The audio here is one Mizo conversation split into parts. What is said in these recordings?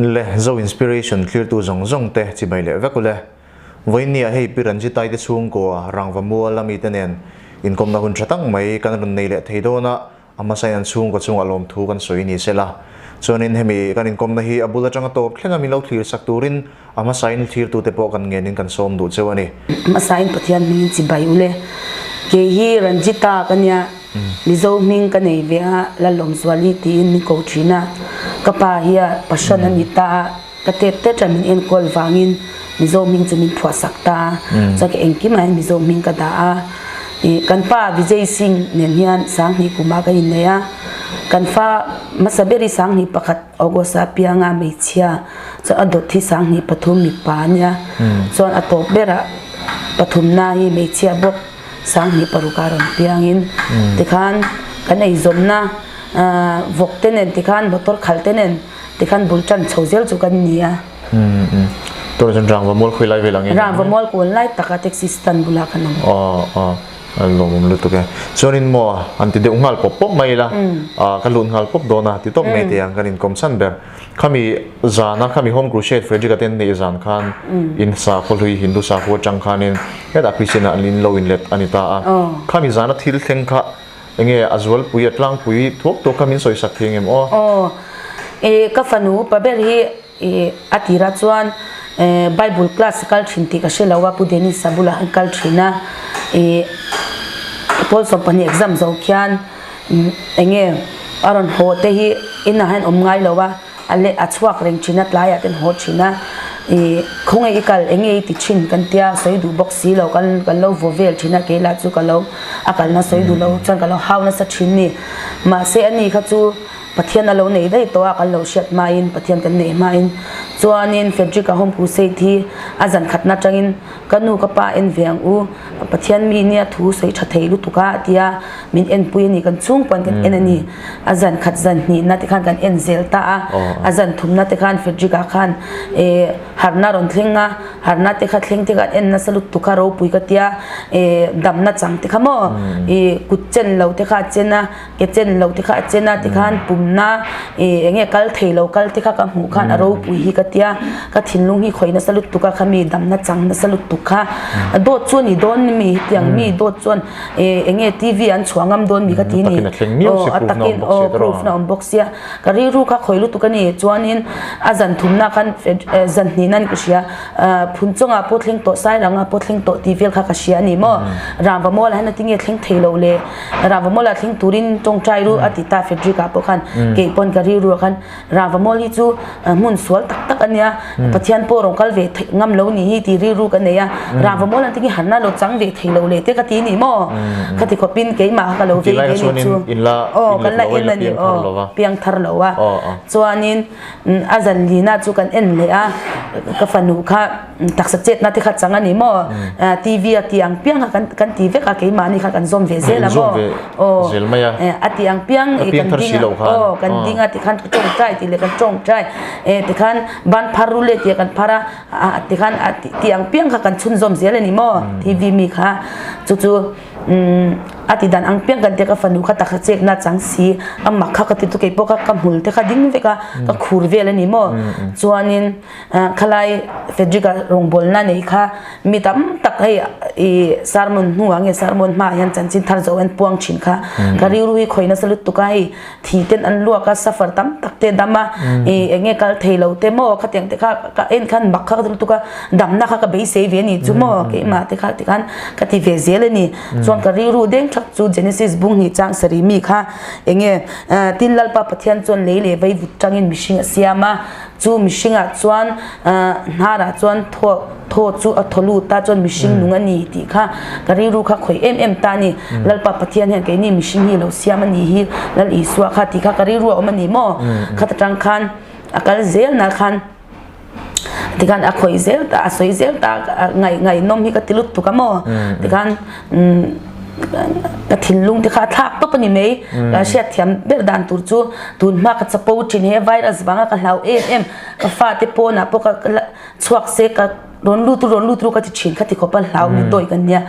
Le Zo Inspiration thlirtu zawng zawng te chibai leh vek ule. Vawiinnia hei Pi Ranjitai te chhungkua Rangva mual a mite nen inkawmna hun tha tak mai kan rawn nei leh thei dawn a, a hmasain an chhungkaw chungah lawmthu kan sawi ni sela. Chuanin hemi kan inkawmna hi a bul atanga tawp thlenga min lo thlir sak turin a hmasain thlirtute pawh kan ngenin kan sawm duh cheu a ni. Hmasain Pathian hmingin chibai ule. Kei hi Ranjita ka nia, Mizo hming ka nei ve a, Lalawmzuali tiin min ko thin a. Ka pa hi a passion a ni ta a, ka tet tet a min enkawl vangin Mizo hming chu min phuahsak ta a. Chuan ka engkimah hian Mizo hming ka dah a. Ih kan pa Vijay Singh nen hian Sanghnih kumah ka innei a. Kan fa hmasa ber hi Sanghnih pakhat August a piang a hmeichhia. Chuan a dawt hi 23 mipa a nia. Chuan a tawp berah pathumna hi hmeichhia bawk 26 a rawn piangin tikhan kan eizawmna vawk te nen tikhan motor khalh te nen tikhan bul tan chho zel chu kan ni a. Tunah chuan Rangva mual khawi lai vel ang in. Rangva mual kawl lai taka taxi stand bulah kan awm. Aw aw. A lawmawm lutuk e. Chuanin maw an ti deuh nghal pawp pawp mai ila ka lut nghal pawp dawn a ti tawp mai teh ang kan inkawm chhan ber. Khami zana khami Home Crusade Frederick-a te an neih zan khan in sakhaw hlui Hindu sakhaw atang khanin hetah Christian ah an in lo inlet a ni ta a. Khami zana thil thleng kha enge a zualpui a tlangpui thuak thuak kha min sawisak thei engem aw? Aw, e ka fanu pa ber hi e a tirah chuan e Bible class a kal thin tih ka hre lo a, Pu Dennis-a bulah an kal thin a, e pawl 12 exam zo khian Enge a rawn haw te hi inah hian awm ngai lo a, a leh a chhuak reng thin a tlaiah te an haw thin a, ih khawnge i kal enge i ti thin kan tia sawi duh bawk si lo kan kan lo vaw vel thin a kei lah chu ka lo a kalna sawi duh lo chuan ka lo hau nasa thin ni mahse ani kha chu Pathian a lo nei daih tawh a kan lo hriat hmain Pathian kan neih hmain chuanin Frederick-a home crusade hi a zan khatna atangin ka nu ka pa en ve ang u Pathian mi nia thu sawi tha thei lutuk a tia min enpui a ni kan chhung pawn kan en a ni a zan khat zan hnihna te khan kan en zel ta a a zan thumna te khan Frederick ah khan eh harna rawn thleng a harna te kha thleng te khan en nasa lutuk a ropui ka tia eh damna chang te kha maw ih kut chen lo te kha a chen a ke chen lo te kha a chen a tikhan pumna ih eng nge kal thei lo kal te kha ka hmuh khan a ropui hi ka tia ka thinlung hi khawih nasa lutuk a khami damna chang nasa lutuk kha dawt chu a ni dawn mi hetiang mi dawt chuan ih eng nge T V an chhuah ngam dawn mi ka ti ni aw a takin aw proof na awm bawk sia ka rilru kha khawih lutuk a ni chuanin a zan thumna khan zan hnihna ni ka hria. Phun chungah pawh thleng tawh, Sairangah pawh thleng tawh tih vel kha ka hria a ni maw? Rangva mualah hian a tinge thleng thei lo le? Rangva mualah thleng turin tawngtai ru a ti ta Frederick-a pawh khan kei pawn ka rilru ah khan Rangva mual hi chu hmun sual tak tak a nia, Pathian pawh rawn kal ve theih ngam lo ni hi tih rilru ka nei a, Rangva mual an tinge harna lo chang ve thei lo le te ka ti ni maw? Khati khawpin keimah kha ka lo vei ve ni chu. Aw kan la en a ni aw, piang thar lo a. Chuanin A zan lina chu kan en leh a, ka fanu kha taksa chetna te kha chang a ni maw? TV a tih ang piang kha kan ti vek a, keimahni kha kan zawm ve zel a maw? Aw, a tih ang piang kan ding a, aw kan ding a tikhan ka tawngtai tih leh kan tawngtai, tikhan ban phar ru le tih kan phar a, tikhan a tih ang piang kha kan chhunzawm zel a ni maw? TV mi kha chu chu. Umm a ti dan ang piang kan tia ka fanu kha taksa chek na chang si a mak kha ka ti tu kei pawh kha ka hmul te kha ding vek a ka khur vel a ni maw chuanin khalai Frederick a rawngbawlna nei kha mi tam tak hei ih sermon hnuah nge sermon hmaah hian chanchin thar zo an puang thin kha ka rilru hi khawi nasa lutuk a hei thi ten an luak a suffer tam tak te dam a ih eng nge kal thei lo te maw khatiang te kha ka en khan mak kha ka ti lutuk a damna kha ka beisei ve a ni chu maw keimah te kha tikhan ka ti ve zel a ni chuan ka rilru deng thak chu Genesis bung hnih chang sarih mi kha eng nge tin Lalpa Pathian chuan lei leh vei vut tangin mihring a siam a chu mihringah chuan hnarah chuan thaw thaw chu a thaw lut a chuan mihring nung a ni tih kha ka rilru kha khawih em em ta a ni Lalpa Pathian hian keini mihring hi lo siam a ni hi Lal Isua kha tih kha ka rilru a awm a ni maw khata tang khan a kal zel na khan tikhan a khawih zel ta a sawi zel ta ngaih ngaihnawm hi ka ti lutuk a maw tikhan ka thinlung te kha a thlak tawp a ni mai ka hriat thiam ber dan tur chu tun hma ka chapo thin he virus vanga ka hlau em em ka fate pawnah pawh ka chhuak se ka. Rawn lut ru, rawn lut ru ka ti thin kha ti khawp a hlau mi tawi kan nia.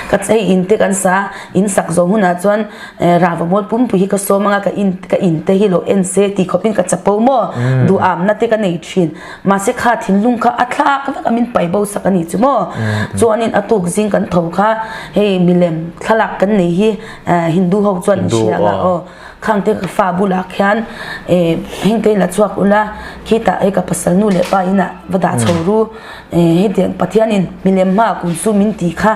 Ka hei in te kan sa a, in sak zawh hunah chuan rava mual pumpui hi ka sawm anga ka in ka in te hi lo en se ti khawpin ka chapo maw? Duhamna te ka nei thin. Mahse kha thinlung kha a thlak vek a min pai bo sak a nih chu maw? Chuanin a tuk zing kan tho kha hei milem thlalak kan nei hi Hindu ho chuan an hria anga aw. Khang te ka fa bulah khian eh heng te la chhuak ula khitah hei ka pasal nu leh pa inah va dah chho ru eh hetiang Pathianin milem hmaah kun chu min ti kha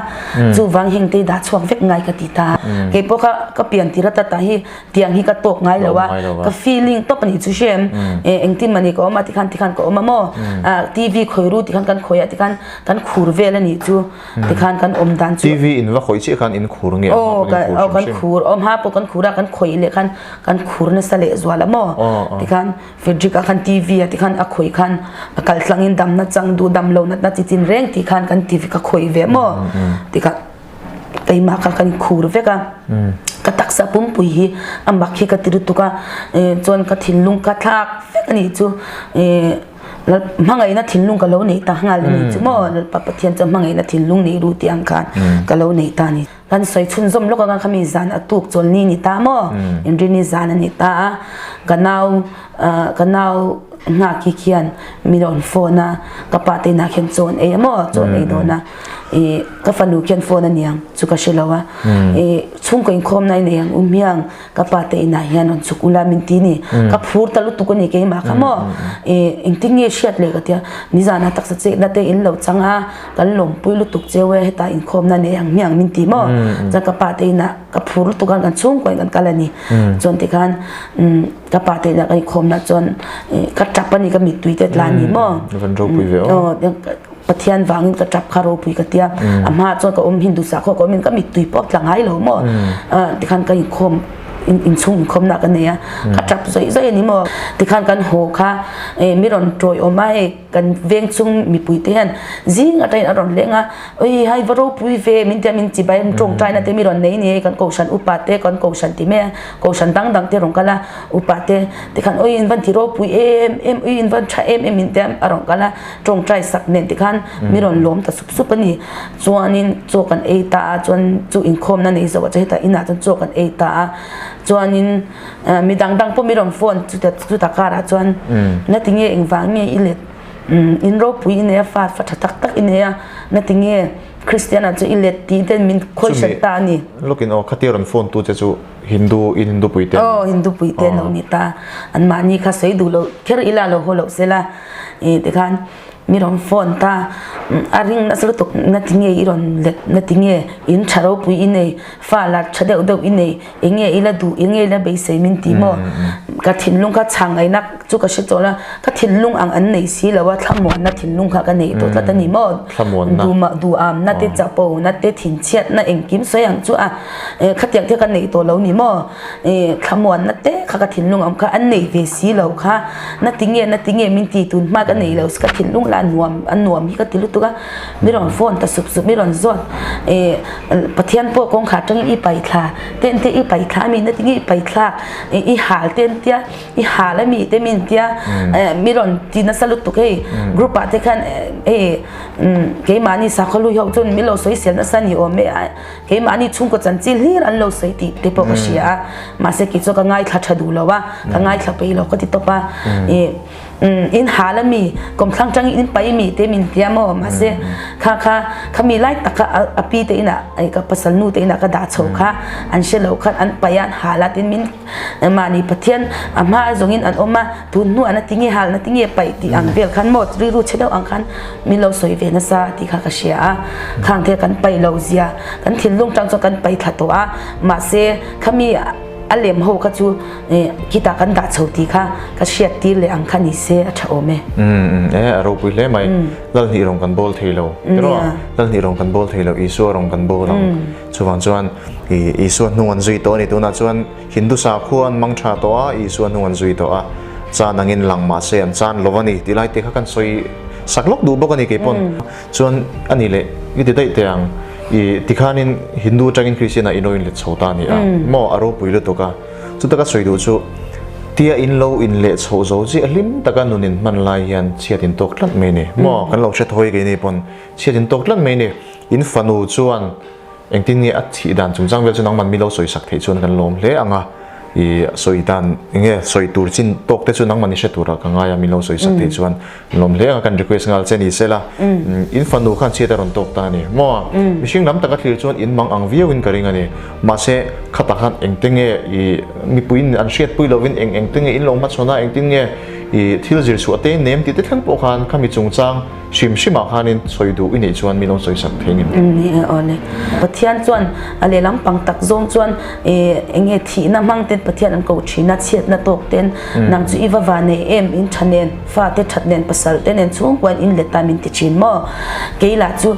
chuvang heng te dah chhuak vek ngai ka ti ta keipawh kha ka pian tir ata tah hi tiang hi ka tawk ngai lo a ka feeling tawp a nih chu hrem eh engtin mah ni ka awm a tikhan tikhan ka awm a maw ah TV khawi ru tikhan kan khawi a tikhan kan khur vel a nih chu. Tikhan kan awm dan chu. TV in va khawih chiah khan in khur nge awm hma pawh in khur hrim hrim. Khur awm hma pawh kan khur a kan khawih leh khan kan khur nasa leh zual a maw. Tikhan Frederick a khan TV a tikhan a khawih khan a kal tlang in dam na chang duh dam lo natna chi chin reng tih khan kan TV ka khawih ve maw. Tikhan keimah kha kan khur vek a. Ka taksa pumpui hi a mak hi ka ti lutuk a chuan ka thinlung ka thlak vek a nih chu. Hmangaihna thinlung ka lo neih ta nghal a ni chu maw Lalpa Pathian chuan hmangaihna thinlung neih ru tih ang khan ka lo neih ta a ni. Kan sawi chhunzawm lawk anga khami zan a tuk chawlni ni ta maw Inrini zan a ni ta a ka nau ka nau nghak hi khian mi rawn phone a ka pa te inah khian chaw an ei a maw chaw an ei dawn a ih ka fanu khian phone a niang chu ka hre lo a ih chhungkaw inkhawmna i nei ang u hmiang Ka pa te inah hian rawn chhuk ula min ti ni. Ka phur ta lutuk a ni keimah kha maw. Engtin nge hriat leh ka tia nizanah taksa chetna te in lo chang a, kan lawmpui lutuk cheu e hetah inkhawmna nei ang hmiang min ti maw. Chuan ka pa te inah ka phur lutuk a kan chhungkaw in kan kal a ni. Chuan tikhan ka pa te inah kan inkhawmna chuan ka tap a ni ka mittui te tla a ni maw. Van ropui ve aw. Pathian vangin ka tap kha ropui ka tia a hma chuan ka awm Hindu sakhaw ka awmin ka mittui pawh tla ngai lo maw tikhan ka inkhawm inchhung inkhawmna ka nei a ka tap zawih zawih a ni maw tikhan kan haw kha mi rawn tawi awm a hei kan veng chung mipui te hian zing atangin a rawn leng a oi hai va ropui ve min tia min chibai an tawngtaina te mi rawn nei ni hei kan kohhran upa te kan kohhran ti mai a kohhran dang dang te rawn kal a upa te tikhan oi in van ti ropui em em oi in van tha em em min tia a rawn kal a. Tawngtai sak nen tikhan mi rawn lawm ta sup sup a ni. Chuanin chaw kan ei ta a, chuan chu inkhawmna nei zo ah chuan hetah inah chuan chaw kan ei ta a. Chuanin mi dang dang pawh mi rawn phone chuta chuta karah chuan na tinge engvang nge i let in ropui i nei a fa fa tha tak tak i nei a, na tinge Christian ah chuan i let tih ten min khawi hran ta a ni. Lawkin aw khatia rawn phone tu che chu Hindu in Hindu pui te an ni. Aw Hindu pui te an lo ni ta. Anmahni kha sawi duh loh kher ila lo haw loh sela. I tikhan mi rawn phone ta a ring nasa lutuk na tinge i rawn let na tinge in tha ropui i nei fa la tha deuh deuh i nei enge i la duh enge i la beisei min ti maw ka thinlung kha chhang ngaihna chu ka hre tawh la ka thinlung ang an nei si lo a thlamuanna thinlung kha ka nei tawh tlat a ni maw duhamna te chapo na te thinchhiatna engkim sawi ang chu a khatiang te ka nei tawh lo ni maw. Eh, thlamuanna te kha ka thinlung awm kha an nei ve si lo kha na tinge na tinge min ti tun hma ka nei lo ka thinlung lah nuam a nuam hi ka ti lutuk a mi rawn phone ta sup sup mi rawn zawt eh Pathian pawh kawngkhar atangin i pai thla ten te i pai thla ami na tinge i pai thlak i hal ten tia i hal ami te min tia eh mi rawn ti nasa lutuk hei group ah te khan eh keimahni sakhaw lui ho chuan min lo sawisel nasa ni awm e Keimahni chhungkaw chanchin hlir an lo sawi tih te pawh ka hria a, mahse kei chu ka ngaithla tha duh lo a, ka ngaithla peih lo ka ti tawp a. I in hal a mi, kawmthlang tangin in pai mi te min tia maw, mahse kha kha khami lai tak kha a pi te inah ka pasal nu te inah ka dah chho kha an hre lo khan an pai a, an hal a tin min mahni Pathian a hma zawngin an awm a, tun hnuah na tinge hal na tinge paih tih ang vel khan maw rilru chhe deuh ang khan min lo sawi ve nasa tih kha ka hria a khang te kan paih lo zia kan thinlung tang chuan kan paih thla tawh a mahse khami a lem ho kha chu khitah kan dah chho tih kha ka hriat tir leh ang kha ni se a tha awm e. Umm e a ropui hle mai Lalhnih rawng kan bawl thei lo tiraw Lalhnih rawng kan bawl thei lo Isua rawng kan bawl ang chuvang chuan Isua hnung an zui tawh a ni tunah chuan Hindu sakhua an mang tha tawh a, Isua hnung an zui tawh a, chan angin lang mah se an chan lo a ni tih lai te kha kan sawi sak lawk duh bawk a ni kei pawn. Chuan a ni leh i ti daih teh ang, i tikhanin Hindu atangin Christian ah i lo inlet chho ta a ni a, maw a ropui lutuk a, chuta ka sawi duh chu. Tia in lo in leh chhoh zo chiah hlim taka nun in hman lai hian chhiat in tawk tlat mai ni maw? Kan lo hre thawi keini pawn chhiat in tawk tlat mai ni. In fanu chuan engtin nge a thih dan chungchang vel chu nangman mi lo sawi sak theih chuan kan lawm hle ang a, i sawi dan enge sawi tur chin tawk te chu nangman i hre turah ka ngai a, min lo sawi sak theih chuan lawm hle ang a, kan request nghal che ni sela. In fanu khan chhiat a rawn tawk ta a ni maw? Mihring lam taka thlir chuan in mang ang viau in ka ring a ni. Mahse khatah khan engte nge i mipuiin an hriatpui lovin eng engte nge in lo hmachhawn a, engtin nge i thil zir chhuah te nem tih te thleng pawh khan khami chungchang Hrim hrimah khanin sawi duh i neih chuan min lo sawi sak thei ngem? Ni e aw le. Pathian chuan a lehlam pang tak zawng chuan eng nge thihna hmang ten Pathian an ko thin a, chhiatna tawk ten nang chu i va va nei em, in tha nen, fate that nen, pasal te nen chhungkuain in let ta min ti thin maw? Kei lah chu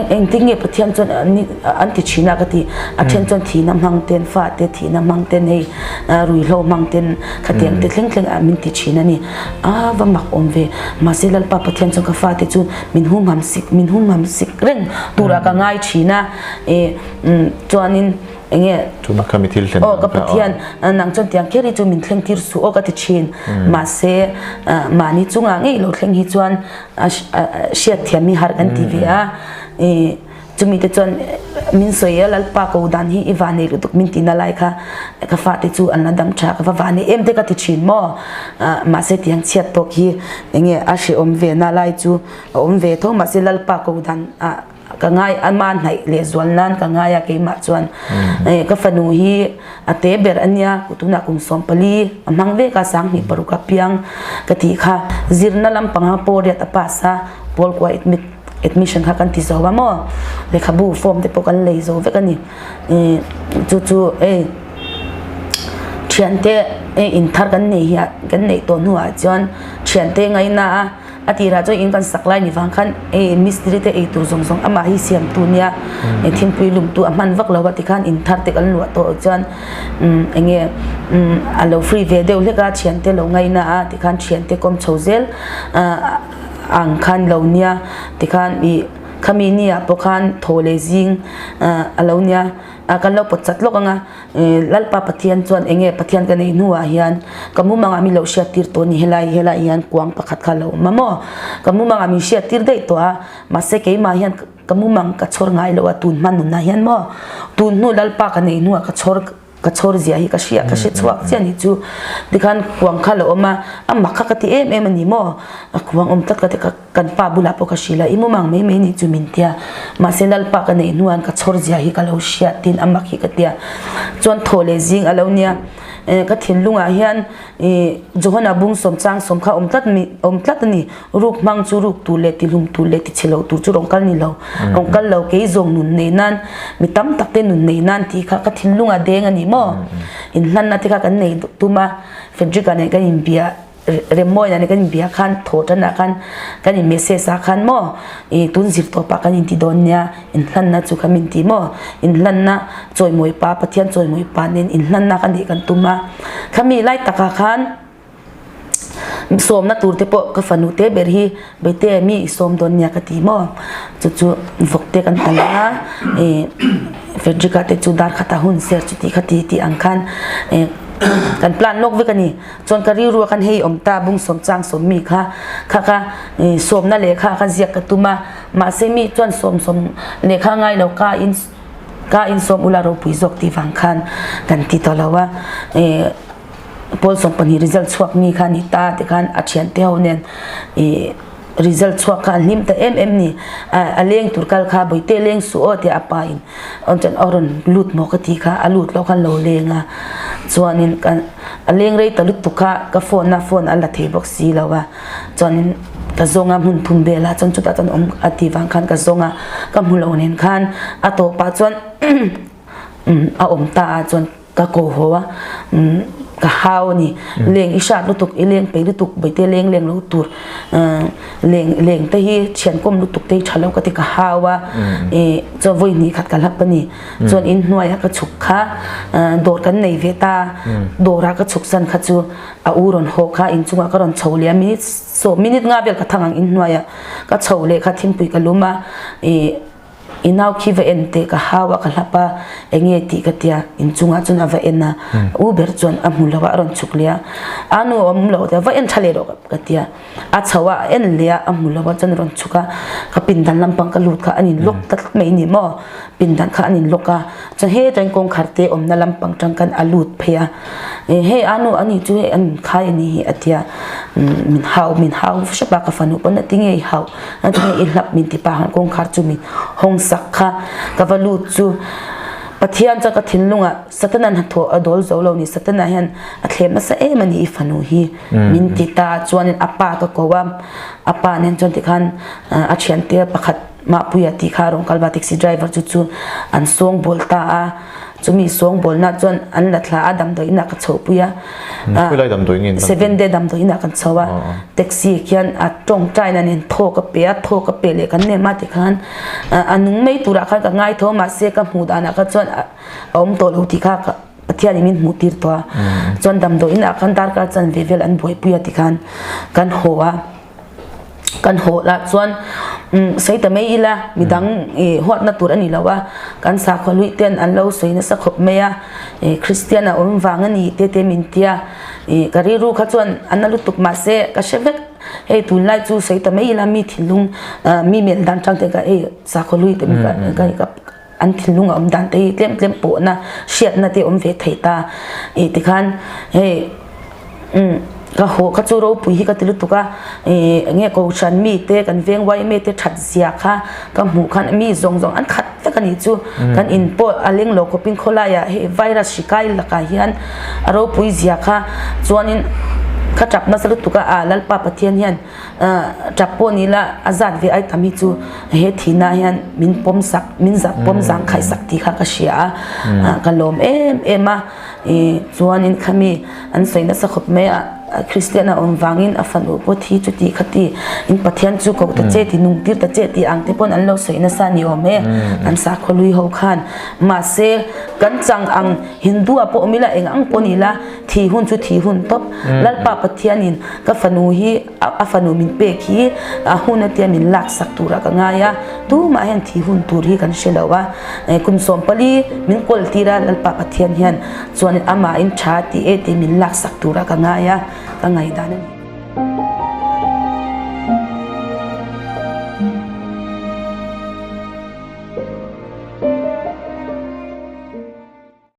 engtin nge Pathian chuan an ti thin a ka ti, a then chuan thihna hmang ten, fate thihna hmang ten hei ruihhlo hmang ten khatiang te thleng thleng ah min ti thin a ni. A va mak awm ve. Mahse Lalpa Pathian chuan ka fate chu min humham sik min humham sik reng turah ka ngai thin a. E chuanin enge Tuna kha mi thil thlen Aw ka Pathian nang chuan tiang kher hi chu min thleng tir suh aw ka ti thin. Mahse mahni chungah ngei lo thleng hi chuan hriat thiam hi har kan ti ve a. E Chumi te chuan min sawi a, Lalpa ko dan hi i vanei lutuk min tihna lai kha ka fate chu an la dam tha, ka va vanei em te ka ti thin maw? Mahse tiang chhiat tawk hi enge a hrehawm ve na lai chu a awm ve tho, mahse Lalpa ko dan ah ka ngai ama hnaih leh zual nan ka ngai a keimah chuan ka fanu hi a te ber a nia, tunah kum 14 a hmang vek a, 26 a piang ka tih kha zirna lampanga pawh riat a pass a, pawl kuah admit Admission kha kan ti zo a maw? Lehkhabu form te pawh kan lei zo vek a ni. Chu chu hei thiante in thar kan nei hi kan neih tawh hnuah chuan thiante ngaina a, a tirah chuan in kan sak lai ni vang khan hei mistiri te ei tur zawng zawng amah hi siam tu nia thingpui lum tu a hman vak lo a tikhan in thar te kan luah tawh chuan eng nge a lo free ve deuh hlek a thiante lo ngaina a tikhan thiante kawm chho zel ang khan lo nia tikhan ih khami ni ah pawh khan thaw leh zing a lo nia a kan lo pawt chat lawk ang a Lalpa Pathian chuan eng nge Pathian ka nei hnuah hian ka mumangah min lo hriat tir tawh a ni helai helai hian kuang pakhat kha a lo awm a maw ka mumangah min hriat tir daih tawh a mahse keimah hian ka mumang ka chhawr ngai lo a tun hma nunah hian maw tun hnu Lalpa ka nei hnuah ka chhawr Ka chhawr zia hi ka hria, ka hre chhuak chiah ni chu. Tikhan kuang kha lo awm a, a mak kha ka ti em em a ni maw? A kuang awm tlat ka ti, kan pa bulah pawh ka hrilh a, i mumang mai mai ni chu min tia. Mahse Lalpa ka neih hnuan ka chhawr zia hi ka lo hria tin a mak hi ka tia. Chuan thaw leh zing a lo nia, ka thinlungah hian I Johana bung sawm chang sawm kha awm tlat mi awm tlat a ni. Ruk hmang chu ruk tur leh tihlum tur leh tichhe lo tur chu rawn kal ni lo. Rawn kal lo kei zawng nun nei nan mi tam tak te nun nei nan tih kha ka thinlung a deng a ni maw? Inhlanna te kha kan nei tum a, Frederick-a nen kan inbia Remmawina nen kan inbia khan thaw tanah khan kan in message ah khan maw i tun zir tawpah kan inti dawn nia inhlanna chu kha min ti maw? Inhlanna chawimawi pa Pathian chawimawi pa nen inhlanna ka neih kan tum a khami lai takah khan sawmna tur te pawh ka fanu te ber hi Bete mi i sawm dawn nia ka ti maw chu chu vawk te kan tal a ih Frederick-a te chu dar khatah hun ser chuti khati tih ang khan ih kan plan lawk vek a ni chuan ka rilru a khan hei awm ta bung sawm chang sawm mi kha kha kha ih sawmna lehkha kha ziak ka tum a mahse mi chuan sawm sawm lehkha ngai lo ka in Ka insawm ula ropui zawk tih vang khan kan ti tawh lo a, ih pawl 12 result chhuak mi kha a ni ta tikhan a thiante ho nen ih result chhuak kha an hlim ta em em ni, a leng tur kal kha bawihte leng suh aw tia a pa in awn chuan a rawn lut maw ka tih kha a lut loh khan lo leng a, chuanin a leng rei ta lutuk kha ka phone a phone a la thei bawk si lo a. Chuanin ka zawng a hmun thum velah chuan chutah chuan awm a tih vang khan ka zawng a, ka hmu lo nen khan a tawpah chuan a awm ta a chuan ka ko haw a, ka hau a ni. Leng i hrat lutuk, i leng peih lutuk, bawihte leng leng lo tur leng leng te hi thiankawm lutuk te hi tha lo ka ti ka hau a, ih chuan vawi hnih khat ka hlap a ni. Chuan inhnuaiah ka chhuk kha dawr kan nei ve ta, dawrah ka chhuk san kha chu A u rawn haw kha inchungah ka rawn chho leh a, minute sawm minute nga vel ka thang ang inhnuaiah ka chho leh kha thingpui ka lum a, ih I nau khi va en teh ka hau a ka hlap a enge tih ka tia inchungah chuan a va en a u ber chuan a hmu lo a a rawn chhuk leh a a nu a awm lo va en tha leh rawh ka tia a chho a a en leh a a hmu lo a chuan a rawn chhuk a ka pindan lampang ka lut kha an in lock ta tlat mai ni maw pindan kha an in lock a chuan hetah kawngkhar te awmna lampang tang khan a lut phei a hei a nu ani chu hei an inkhai a ni hi a tia min hau min hau hrep a ka fanu pawn a ti ngei hauh a ti ngei i hlap min ti pah kawngkhar chu min hawng sak kha ka va lut chu Pathian chuan ka thinlungah Satana hnathawh a dawl zo lo ni Satana hian a thlem nasa em a ni i fanu hi min ti ta chuanin a pa ka ko a a pa nen chuan tikhan a thiante pakhat Mahpuia tih kha a rawn kal va taxi driver chu chu an sawng bawl ta a chumi sawng bawlna chuan an la thla a damdawi inah ka chhoh pui a seven day damdawi inah kan chho a taxi khian a tawngtai na nen thaw ka pe a thaw ka pe leh kan nem a tikhan a nung mai turah khan ka ngai tho mahse ka hmuh danah kha chuan a awm tawh lo tih kha Pathian in min hmuh tir tawh a chuan damdawi inah khan darkar chanve vel an buaipui a tikhan kan haw a. Kan haw lah chuan sawi ta mai ila midang ih huatna tur a ni lo a, kan sakhaw luih ten an lo sawi nasa khawp mai a, ih Kristian a awm vang a ni te te min tia, ih ka rilru kha chuan a na lutuk mahse ka hre vek, hei tunlai chu sawi ta mai ila mi thinlung ah mi melh dan tang te kha hei sakhaw luih te ka an thinlung a awm dan te hi tlem tlem pawhna hriatna te awm ve thei ta ih tikhan hei umm ka haw kha chu ropui hi ka ti lutuk a ih enge kohhran mi te kan veng yma te that zia kha ka hmuh khan mi zawng zawng an khat vek a nih chu kan in pawh a leng lo khawpin khawlaiah hei virus hri kai lakah hian a ropui zia kha chuanin ka tap nasa lutuk a ah Lalpa Pathian hian. Tap pawh ni la a zat ve ai tam hi chu he thihna hian min pawm sak min zak pawm zang khaih sak tih kha ka hria a ka lawm em em a ih chuanin khami an sawi nasa khawp mai a Kristian a awm vangin a fanu pawh thi chu tih kha ti in Pathian chu ko ta che ti nung tir ta che tih ang te pawn an lo sawi nasa a ni awm e an sakhaw lui ho khan mahse kan chang ang Hindu ah pawh awm ila eng ang pawh ni la Thi hun chu thi hun tawp. Lalpa Pathianin ka fanu hi a fanu min pek hi a hun atia min laksak turah ka ngai a, tumah hian thi hun tur hi kan hre lo a, kum 14 min kawl tir a Lalpa Pathian hian chuanin amahin tha ti e tih min laksak turah ka ngai a, ka ngaihdan a ni.